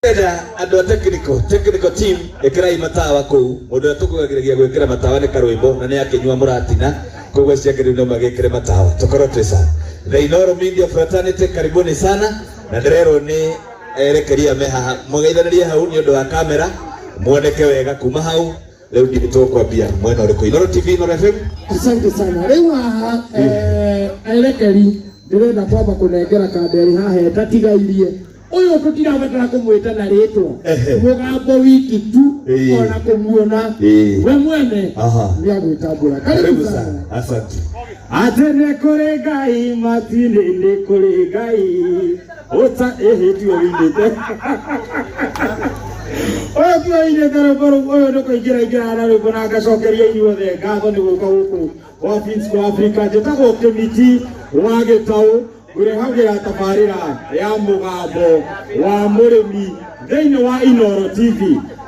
Enda andũ a technical team ĩkĩrai matawa kũu. Mũndũ ũrĩa tũkũgagĩrĩria gwĩkĩra matawa nĩ karwĩmbo na nĩ akĩnyua mũratina, koguo acio angĩ rĩu no magĩkĩre matawa tũkorwo twĩ sawa. The Inooro Media Fraternity, karibuni sana, na ndĩrerwo nĩ erekeria me haha mũgeithanĩrie hau nĩ ũndũ wa kamera muoneke wega kuma hau. Rĩu ndirĩ tũkwambia mwena ũrĩkũ, Inooro TV, Inooro FM? Asante sana. Rĩu haha erekeri ndĩrenda kwamba kũnengera kanderi haha ĩtatigairie. Ũyũ tũtirabatara kũmwĩta na rĩtwa. Mũgambo wiki tu ona kũmuona we mwene nĩ agwĩtambũra. Karibu sana. Asante. Atĩ nĩ kũrĩ Ngai matu-inĩ, nĩ kũrĩ Ngai ũta ĩhĩ tiwe wĩinĩte. Ũyũ tiwe wĩinĩte rwĩmbo rũu, ũyũ nĩ kũingĩra ingĩraga na rwĩmbo na ngacokeria inyuothe ngatho nĩ gũka gũkũ gwa Finsco Africa. Njĩtagwo Kĩmiti wa Gĩtaũ, ngũrehagĩra tabarĩra ya mũgambo wa mũrĩmi thĩinĩ wa Inooro TV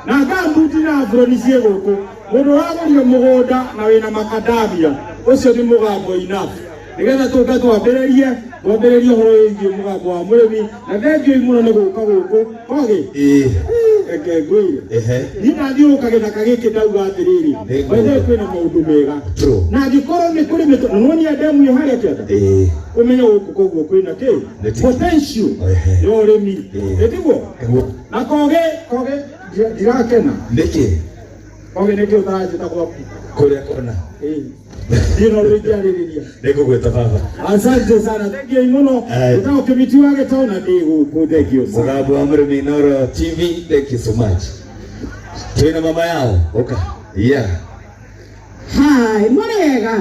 na ngambuti na aburoni ciĩ gũkũ. Mũndũ ũragũria mũgũnda na wĩna makadamia, ũcio nĩ mũgambo enough nĩgetha tũke twambĩrĩrie ũhoro wĩgiĩ mũgambo wa mũrĩmi. Na thengiũi mũno nĩ gũka gũkũ kogĩ. Reke ngwĩre, niĩ ndathiũrũrũka gĩthaka gĩkĩ ndauga atĩrĩrĩ, Nĩ by the way, kwĩna maũndũ mega. True. Na angĩkorwo nĩ kũrĩ mĩtũ na nĩwonire ndemu ĩ harĩa kĩanda, ũmenye gũkũ koguo kwĩna kĩ Nĩ ti- potential ya ũrĩmi. Ĩtiguo? Nĩguo. Na kogĩ ndirakena. Nĩkĩ? Kogĩ nĩkĩ ũtaranjĩta gwaku? Kũrĩa kona. Niĩ no rĩngĩarĩrĩria. Nĩngũgwĩta baba. Asante sana, thengioi mũno. Ĩtagwo Kĩmiti wa Gĩtaũ na ndĩ gũkũ, thengio sana. Mũgambo wa mũrĩmi, Inooro TV, thank you so much. Twĩna mama yao, ũka. Yeah. Hi, mũrĩega?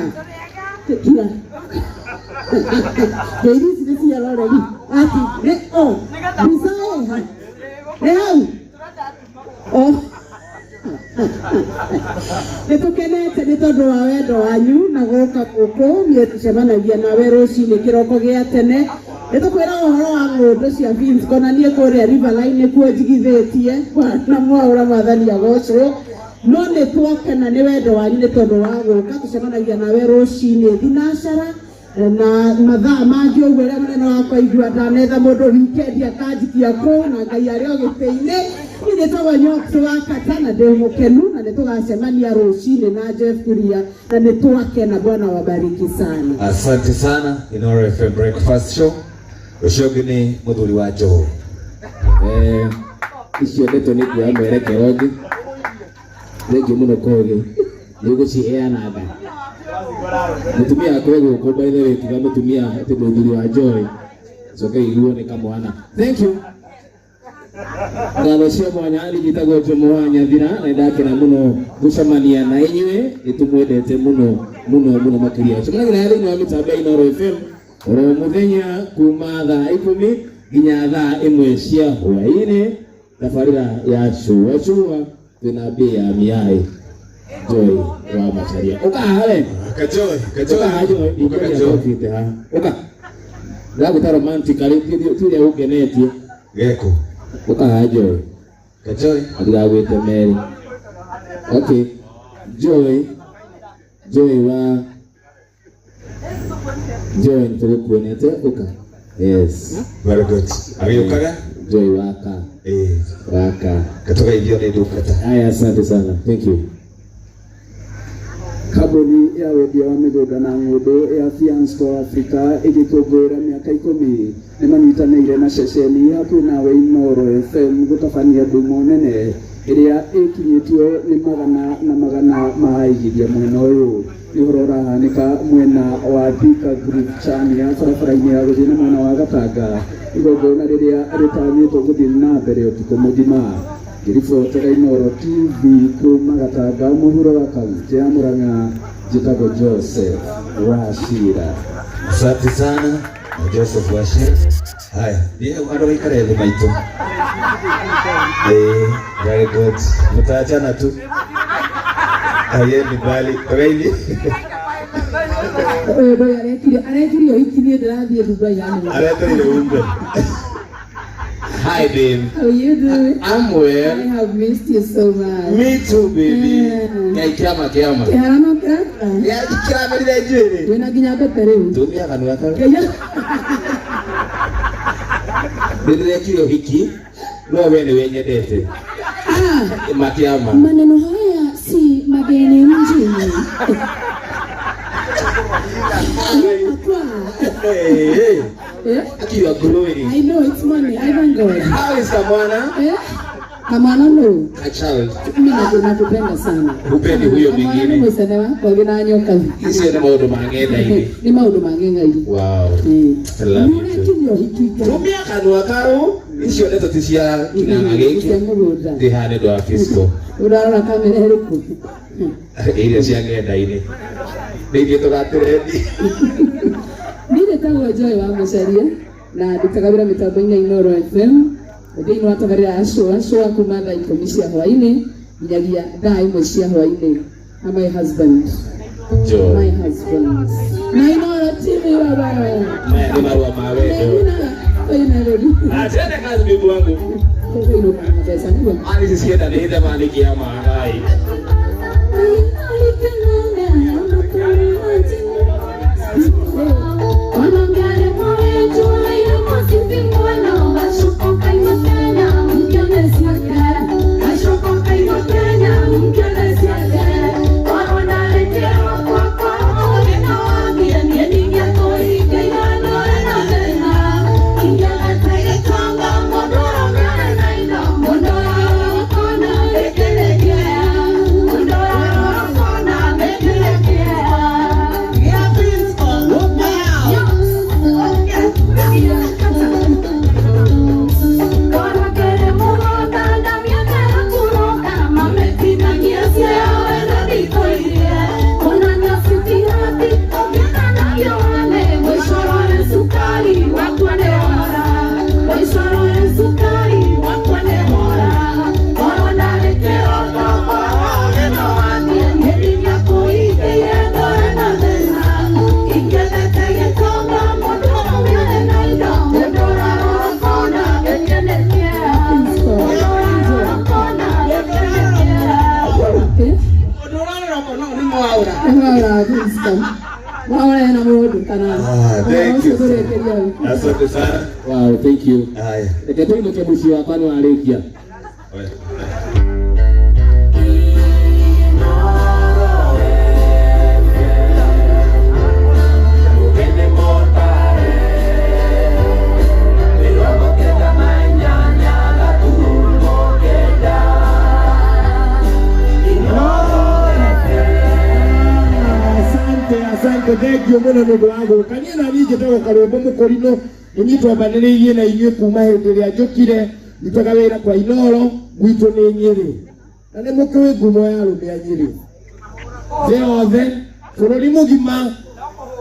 Kira. Ngeithi ici nĩ cia roreri. Ati, nĩ o. Mbica ĩha. Nĩ hau. O. Nĩ tũkenete nĩ tondũ wa wendo wanyu na gũka gũkũ. Niĩ tũcemanagia nawe rũcinĩ kĩroko gĩa tene. Nĩ tũkwĩra ũhoro wa ng'ũndũ cia Finsco na niĩ kũrĩa Riverline nĩkuo njigithĩtie na mwaũra mwathani agocwo. No nĩ twakena nĩ wendo wanyu nĩ tondũ wa gũka. Tũcemanagia nawe rũcinĩ thinacara na mathaa mangĩ ũguo rĩa mũnene wakwa igua ndanetha mũndũ weekend akanjikia kũu na Ngai arĩ o gĩtĩ-inĩ. Niĩ njĩtagwo Nyox wa Kata na ndĩ mũkenu na nĩ tũgacemania rũcinĩ na Jeff Kuria na nĩ twakena. Bwana wabariki sana. Asante sana Inooro FM Breakfast Show. Ũcio ũngĩ nĩ mũthuri wa Joe. Icio ndeto nĩ kuoya mwerekero ũngĩ. Thengiũ mũno Kogi, nĩ ũgũciheana nda. Mũtumia wakwa e gũkũ by the way, tiga mũtumia atĩ mũthuri wa Joy. Coke iguo nĩ kamwana. Thank you. Ngatho cia mwanya niĩ njĩtagwo Jomo wa Nyathira na nĩndakena mũno gũcemania na inyuĩ, nĩtũmwendete mũno mũno mũno makĩria. Cemanagia thĩinĩ wa mĩtambo ya Inooro FM oro mũthenya kuma thaa 10 nginya thaa 1 cia hwaĩ-inĩ, tabarĩra ya cũa cũa twĩna mbĩ ya miai Joy wa Macharia. Ũka haha we. Kajoy, Kajoy. Ũka haha Joy, Ũka Kajoy. ndingĩokĩte haha. Ũka. Ndagwĩta romantically, ti ũrĩa ũngenetie. Geko. Ũka haha Joy. Kajoy. Ndigagwĩte Mary. Okay. Joy. Joy wa Joy nĩtũgũkuonete ũka. Yes. Very good. Agĩũkaga? Joy waka. Waka. Katũgeithio nĩ ndungata. Haya, asante sana. Thank you. Kambuni ya wendia wa mĩgũnda na ng'ũndũ ya Fiansco Africa ĩgĩkũngũĩra mĩaka 10 nĩ manyitanĩire na ceceni hakuhĩ nawe Inooro FM gũtabania ndumo nene ĩrĩa ĩkinyĩtio nĩ magana na magana ma aigithia mwena ũyũ. Nĩ ũhoro ũrahanĩka mwena wa Thika Group Chania barabara-inĩ ya gũthiĩ na mwena wa Gatanga, igongona rĩrĩa rĩtanyĩtwo gũthiĩ na mbere ũtukũ mũgima. Ngĩribotera Inooro TV kuma Gatanga mũhuro wa kaunti ya Murang'a, njĩtagwo Joseph Wachira. Asante sana Joseph Wachira. Haya, thiĩ hau andũ gaikare thĩ maitũ. Very good. Mtaachana tu. Haiendi mbali. Tũgeithie. Ũyũ ndũĩ arekire arekire ũhiki, niĩ ndĩrathiĩ Dubai yani. Aretereire umbe. Hi babe. How you doing? I'm well. I have missed you so much. Me too baby. Ngai kĩama kĩama. Kĩhara no kĩrata. Ya kĩramerire njuĩrĩ. Wĩna nginya mbete rĩu. Tumia kanua kau. Ngai Nĩndĩrekire ũhiki. No we nĩwe nyendete. Ah, Makiama. maneno haya si mageni mjini. Akwa. Hey, hey. Eh? Aki, you are growing. I know it's money. I thank God. How is Kamwana? Eh? Kamwana no. A child. Mimi nakupenda sana. Hupendi huyo Kamwana mwingine. nĩ mũcene wakwa gĩna nyoka. Icio nĩ maũndũ ma ng'enda-inĩ. Nĩ maũndũ ma ng'eng'ainĩ. Wow. Eh. I love you too. Nĩũrakinyia ũhiki ikara. Tumia kanua kau icio ndeto ti cia kĩng'ang'a gĩkĩ. Cia mũgũnda. Ndĩ haha nĩ ũndũ wa physical. Ũrarora kamera ĩrĩkũ? Iria cia ng'enda-inĩ. Nĩ ithuĩ tũgatũrendi. Niĩ njĩtagwo Joy wa Mũcaria na ndutaga wĩra mĩtambo-inĩ ya Inooro FM thĩinĩ wa tabarĩra ya Shũa Shũa kuma thaa 10 cia hwaĩ-inĩ nginyagia thaa 1 cia hwaĩ-inĩ na my husband. Joy. My husband. Na Inooro TV baba. Maya nĩ marũa ma wendo. Atende kazi bibi wangu. Mali sisienda nĩ mali kĩama ngai. Ah, thank you. Asante sana. Wow, thank you. Haya. Reke tũinũke mũciĩ wakwa nĩ warĩkia. Oya. Asante, asante, thank you muno nĩ ũndũ wa gũka. Niĩ na niĩ njĩtagwo Karwĩmbo Mũkũrinũ, nĩ niĩ twambanĩrĩirie na inyuĩ kuma hĩndĩ ĩrĩa njũkire, ndutaga wĩra kwa Inooro, gwitũ nĩ Nyĩrĩ. Na nĩ mũkĩũĩ ngumo ya arũme a Nyĩrĩ. Thĩ yothe, bũrũri mũgima,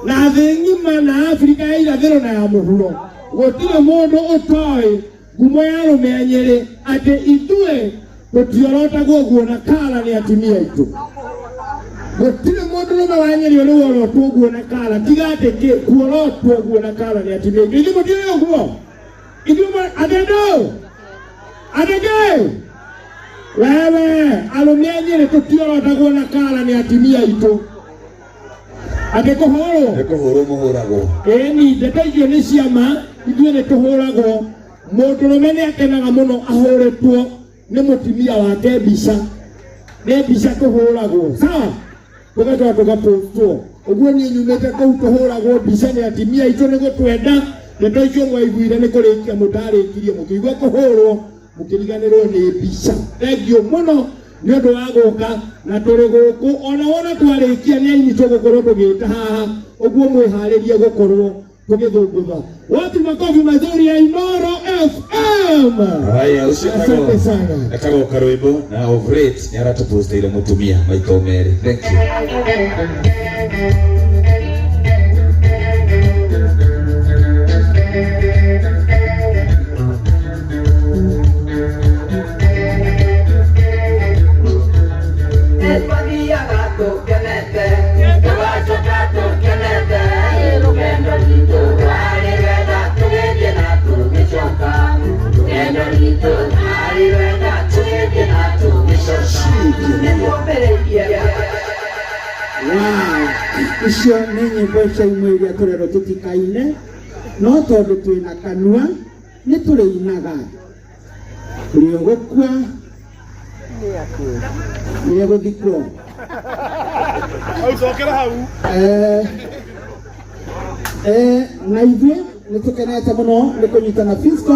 na thĩ ng'ima, na Afrika ya irathĩro na ya mũhuro. Gũtirĩ mũndũ ũtoĩ ngumo ya arũme a Nyĩrĩ atĩ ithuĩ tũtiorotagwo guo na kara nĩ atumia aitũ. Gũtirĩ mũndũrũme wa Nyĩrĩ ũrĩ worotwo ũguo na kara tiga atĩ kuorotwo ũguo na kara nĩ atumia aitũ. Ithuĩ mũtiũĩ ũguo? Ithuĩ atendũ atengĩ wewe arũme a Nyĩrĩ tũtiorotagwo na kara nĩ atumia aitũ atĩ kũhũrwo. Nĩ kũhũrwo mũhũragwo. Ĩni ndeto icio nĩ ciama, ithuĩ nĩ tũhũragwo. Mũndũrũme nĩ akenaga mũno ahũrĩtwo nĩ mũtumia wake mbica, nĩ mbica tũhũragwo sawa, tũgacoka tũgapostwo ũguo. Niĩ nyumĩte kũu tũhũragwo mbica nĩ atumia aitũ nĩ gũtwenda. Ndeto icio mwaiguire nĩ kũrĩkia mũtarĩkirie, mũkĩigua kũhũrwo mũkĩriganĩrwo nĩ mbica. Thengiũ mũno nĩ ũndũ wa gũka na tũrĩ gũkũ ona wona twarĩkia nĩ aini tũgũkorwo tũgĩta haha ũguo mwĩharĩrie gũkorwo tũgĩthũngũtha. Wapi makofi mazuri ya Inooro FM? Haya, ũcio Asante sana. Etagwo Karwĩmbo na of late nĩ aratũpostĩire mũtumia maita merĩ. Thank you. Twathiaga tũkenete, tũgacoka tũkenete, rũgendo rwitũ rwarĩ rwega, tũgĩthiĩ na tũgĩcoka. Rũgendo rwitũ rwarĩ rwega, tũgĩthiĩ na tũgĩcoka. Nĩtwambĩrĩirie. Wow, icio nĩ nyĩmbo cia imwe iria tũrerwo tũtikaine, no tondũ twĩna kanua nĩ tũrĩinaga. Ũrĩa ũgũkua nĩ egũthikwo. Hau cokera hau. Eh, eh, na ithuĩ nĩ tũkenete mũno nĩ kũnyitana Fisco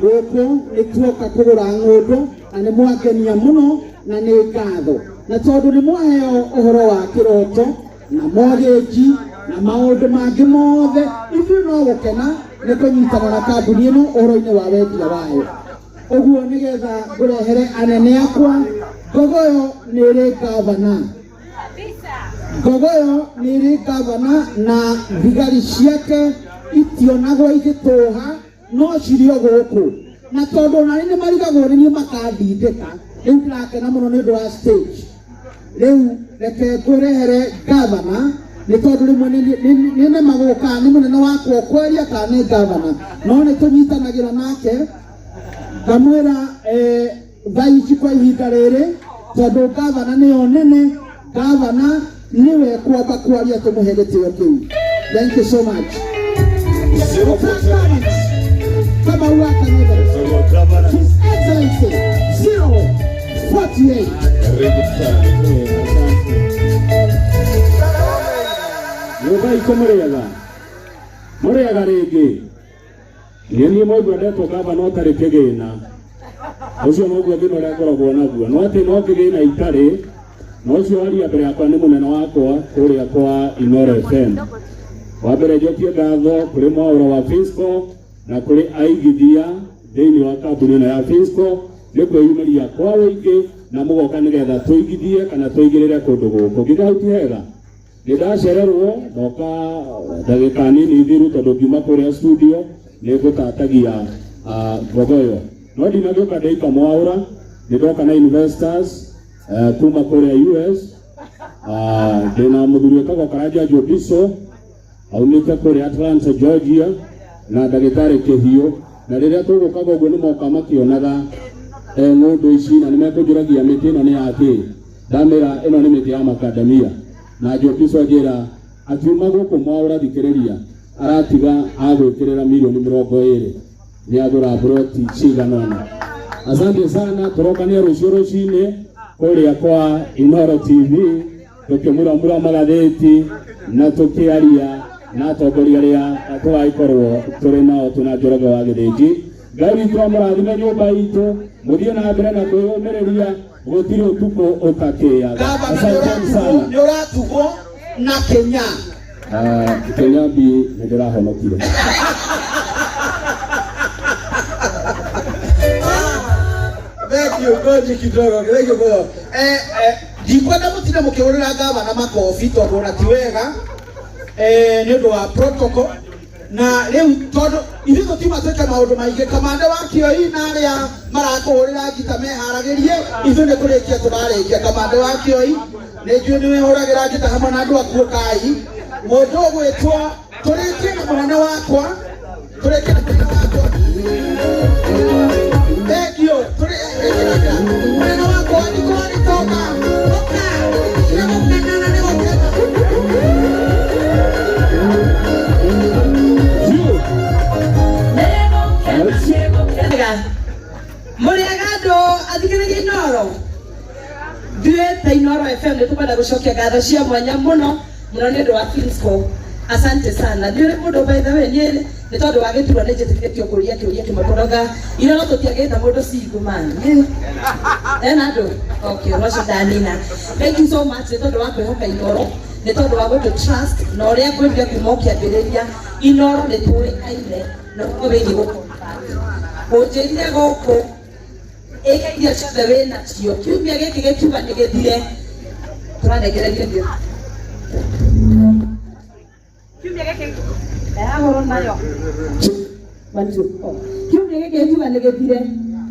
gũkũ nĩ tuoka kũgũra ng'ũndũ na nĩ mwangenia mũno na nĩ ngatho na tondũ nĩ mwaheo ũhoro wa kĩroto na mortgage na maũndũ mangĩ mothe ithuĩ no gũkena nĩ kũnyitana na kambuni ĩno ũhoro-inĩ wa wendia wayo ũguo nĩgetha ngũrehere anene akwa ngogoyo nĩ ĩrĩ gavana ngogoyo nĩ ĩrĩ gavana na thigari ciake itionagwo igĩtũha no cirĩ o gũkũ na tondũ ona nĩ marigagwo nĩ niĩ makandindĩka rĩu ndĩrakena mũno nĩ ũndũ wa stage rĩu reke ngũrehere gavana nĩ tondũ rĩmwe nĩ nemagwo kana nĩ mũnene wakwa ũkwaria kana nĩ gavana no nĩ tũnyitanagĩra nake ngamwĩra eh, thaa ici kwa ihinda rĩrĩ tondũ gavana nĩyo nene gavana nĩwe kwamba kwaria tũmũhe gĩtĩo kĩu thank you so much kama wa Kang'ethe His Excellency 048 Karibu sana. Nyũmba itũ mũrĩega mũrĩega rĩngĩ nĩ niĩ mwaigua ndetwo gavana ũtarĩ kĩgĩna ũcio noguo thĩna ũrĩa ngoragwo naguo no atĩ no kĩgĩna itarĩ na ũcio waria mbere yakwa nĩ mũnene wakwa kũrĩa kwa Inooro FM wa mbere njokie ngatho kũrĩ mwaũra wa Fisco na kũrĩ aigithia thĩinĩ wa kambuni ĩno ya Fisco nĩ kwĩyumĩria kwa wĩingĩ na mũgoka nĩgetha tũigithie kana tũigĩrĩre kũndũ gũkũ nginya hau ti hega nĩ ndacererwo ndoka ndagĩka nini thiru tondũ ngiuma kũrĩa studio nĩ ngũtatagia ngogoyo no ndinagĩũka ndĩika mwaũra nĩ ndoka na investors kuma kũrĩa US ndĩna mũthuri wĩtagwo Karanja Jobiso aumĩte kũrĩa Atlanta Georgia na ndagĩtarĩ Kĩhiũ na rĩrĩa tũgũkaga ũguo nĩ moka makĩonaga ng'ũndũ ici na nĩ mekũnjũragia mĩtĩ ĩno nĩ ya kĩ ndamĩra ĩno nĩ mĩtĩ ya makandamia na Jobiso anjĩra akiuma gũkũ mwaũra thikĩrĩria aratiga agwĩkĩrĩra milioni mĩrongo ĩrĩ nĩ agũra broti cigana ũna asante sana tũrokania rũciũ rũcinĩ kũrĩa kwa Inooro TV tũkĩmuramura magathĩti na tũkĩaria na atongoria arĩa tũgagĩkorwo tũrĩ nao twĩna Njoroge wa Gĩthĩnji Ngai witũ amũrathime nyũmba itũ mũthiĩ na mbere na kwĩyũmĩrĩria gũtirĩ ũtukũ ũtakĩaga gavana asanteni sana nĩ ũratugwo na Kenya Kenyambi nĩ ndĩrahonokire Thank you, ngoji kidogo, thank you kidogo. Eh, eh, ndikwenda mũtinde mũkĩhũrĩra gavana makobi tondũ ona ti wega eh, nĩ ũndũ wa protocol na rĩu tondũ ithuĩ tũtiuma twĩke maũndũ maingĩ kamande wa kĩoi na arĩa marakũhũrĩra ngita meharagĩrie ithuĩ nĩ kũrĩkia tũrarĩkia kamande wa kĩoi nĩ njũĩ nĩ wĩhũragĩra ngita hamwe na andũ akuo kai mũndũ ũgwĩtwo tũrĩkie na mũnene wakwa tũrĩkie na mũnene wakwa Thank you. Mũnene wakwa niko nitoka. Toka. Nĩgũkenana nĩgũkena. Mũrĩega andũ athikĩrĩria Inooro ithuĩ ta Inooro FM nĩ tũkwenda gũcokia ngatho cia mwanya mũno mũno nĩ ũndũ wa Finsco asante sana nĩ ũrĩ mũndũ by the way niĩ nĩ tondũ wa gĩturwa nĩ njĩtĩkĩrĩtio kũria kĩũria kĩmwe tondũ Inooro tũtiagĩte mũndũ single man ena andũ okay ũhoro ũcio ndanina thank you so much nĩ tondũ wa kwĩhoka Inooro nĩ tondũ wa gũtũ trust na ũrĩa ngwĩrire kuma ũkĩambĩrĩria Inooro nĩ tũĩkaine na ũhoro wĩgiĩ gũconvert ũnjĩrire gũkũ ĩka irio ciothe wĩ nacio kiumia gĩkĩ gĩkiuga nĩ gĩthire tũranengereria irio kiumia gĩkĩ ahũrwo nayo One, two, four. Kiumia gĩkĩ gĩkiuga nĩ gĩthire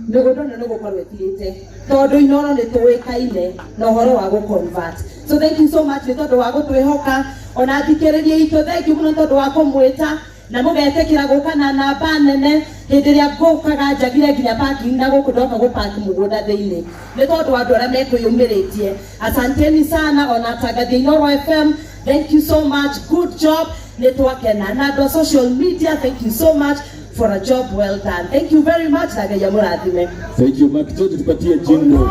mĩgũnda ĩno nĩ gũkorwo ĩthirĩte tondũ Inooro nĩ tũĩkaine na ũhoro wa gũ-convert so thank you so much nĩ tondũ wa gũtwĩhoka ona athikĩrĩria itũ thank you mũno nĩ tondũ wa kũmwĩta na mũgetĩkĩra gũka na namba nene hĩndĩ ĩrĩa ngũkaga njagire nginya parking na gũkũ ndoka gũpark mũgũnda thĩinĩ nĩ tondũ andũ arĩa mekwĩyũmĩrĩtie asanteni sana ona atangathia Inooro FM thank you so much good job nĩ twakena na andũ a social media thank you so much for a job well done. Thank you very much na Ngai amũrathime. Thank you Mark George, tupatie jingle.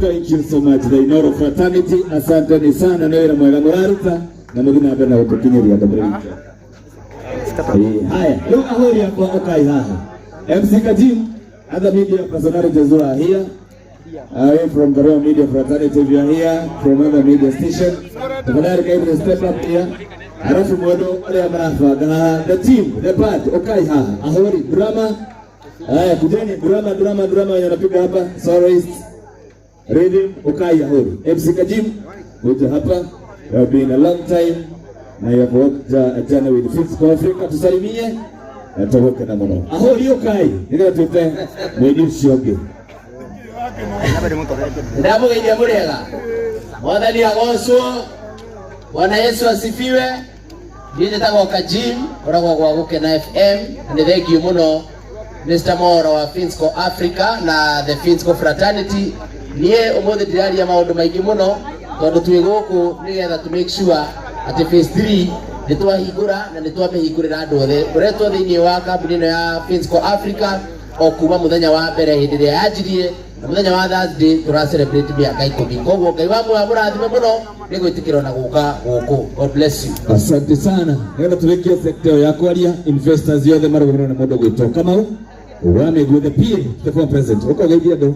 Thank you so much the Inoro Fraternity, asanteni sana nĩ wĩra mwega mũraruta na mũthiĩ na mbere na gũtũkinyĩria ndũmĩrĩri njega. Haya, rĩu ahũri akwa ũkai haha. MC Kajim, other media personalities who are here. Away from the Royal Media Fraternity, if you are here from other media station, tafadhali karibu step up here. Halafu mũndũ ũrĩa marabanga haha, the team, the band, ũkai haha. Ahũri, drama. Haya, kujeni drama, drama, drama wenye wanapiga hapa, soloist, rhythm, ukai ahuri. MC Kajim, kuja hapa. You have been a long time na you have worked a journey with Fifth Africa. Tusalimie na tugoke na muno. Ahuri ukai, nĩgetha twĩte mũini ũcio ũngĩ. Ndamũgeithia mũrĩega. Mwathani agocwo. Bwana Yesu asifiwe. Niĩ njĩtagwo Kajim, ngoragwo gwa Gũkena FM, na nĩ thengiũ mũno Mr. Moro wa Finsco Africa na the Finsco Fraternity. Niĩ ũmũthĩ ndĩraria maũndũ maingĩ mũno tondũ twĩ gũkũ nĩgetha to make sure atĩ phase 3 nĩ twahingũra na nĩ twamĩhingũrĩra andũ othe. Ngoretwo thĩinĩ wa kambuni ĩno ya Finsco Africa o kuma mũthenya wa mbere hĩndĩ ĩrĩa yanjirie, na mũthenya wa Thursday tũra celebrate mĩaka 10. Koguo Ngai wa muoyo amũrathime mũno nĩ gwĩtĩkĩrwo na gũka gũkũ. God bless you. Asante sana. Nĩgetha tũrĩkie sekta ĩyo ya kwaria, investors yothe marũgamĩrĩirwo nĩ mũndũ gwĩtwo Kamau wa Mĩguĩ, the PA, the former president. Ũka ũgeithie andũ.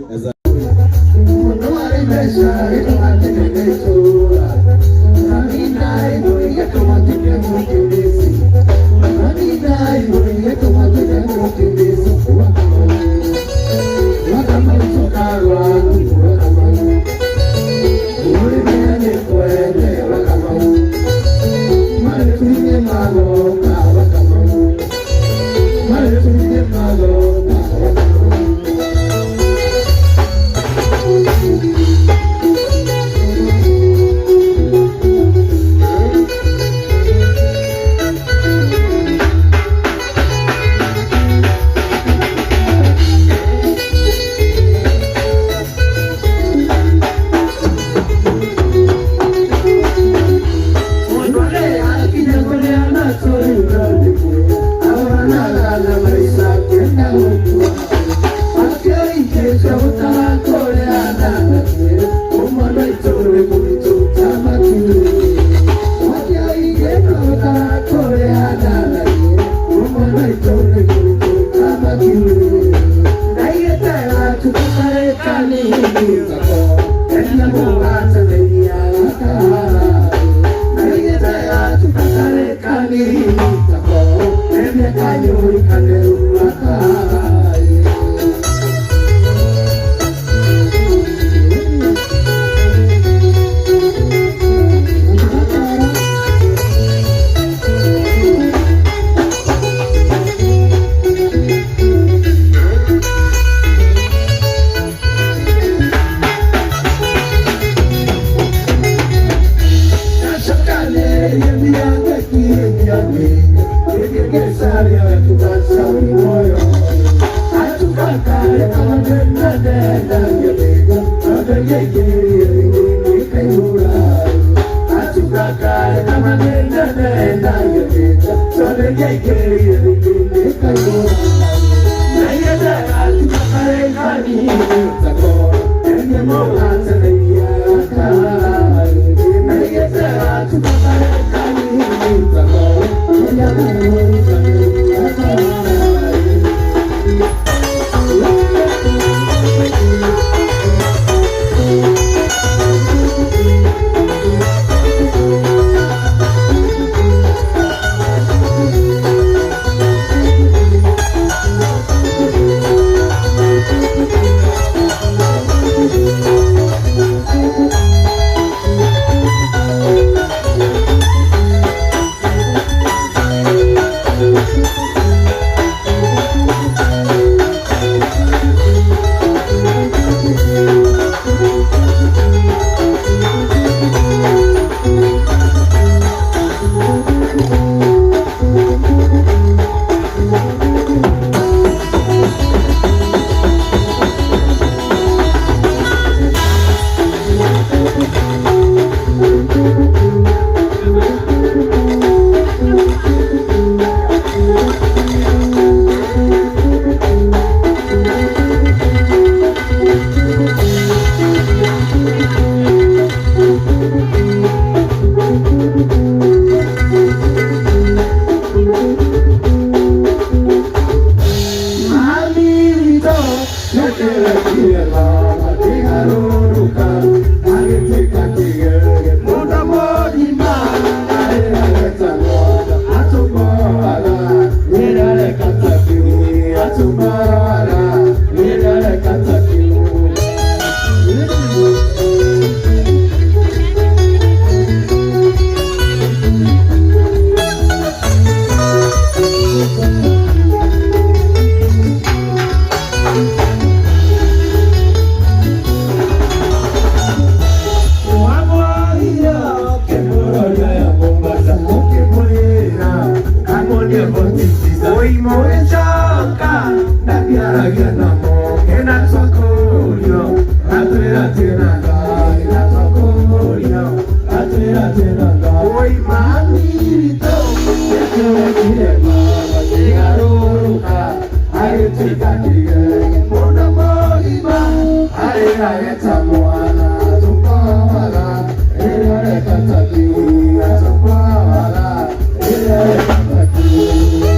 Mũicoka ndakiaragia namo kena twakũrio atwĩra twĩna Ngai na twakũrio atwĩra twĩna Ngai Ũimamirito nĩatũrekire baba kĩgarũrũka agĩtuĩka kĩgege mũndũ mũgima arĩrage ta mwana tũkomaga rĩrĩa ũreka ta kiuga tũkomaga rĩrĩa ũreka ta kiuga.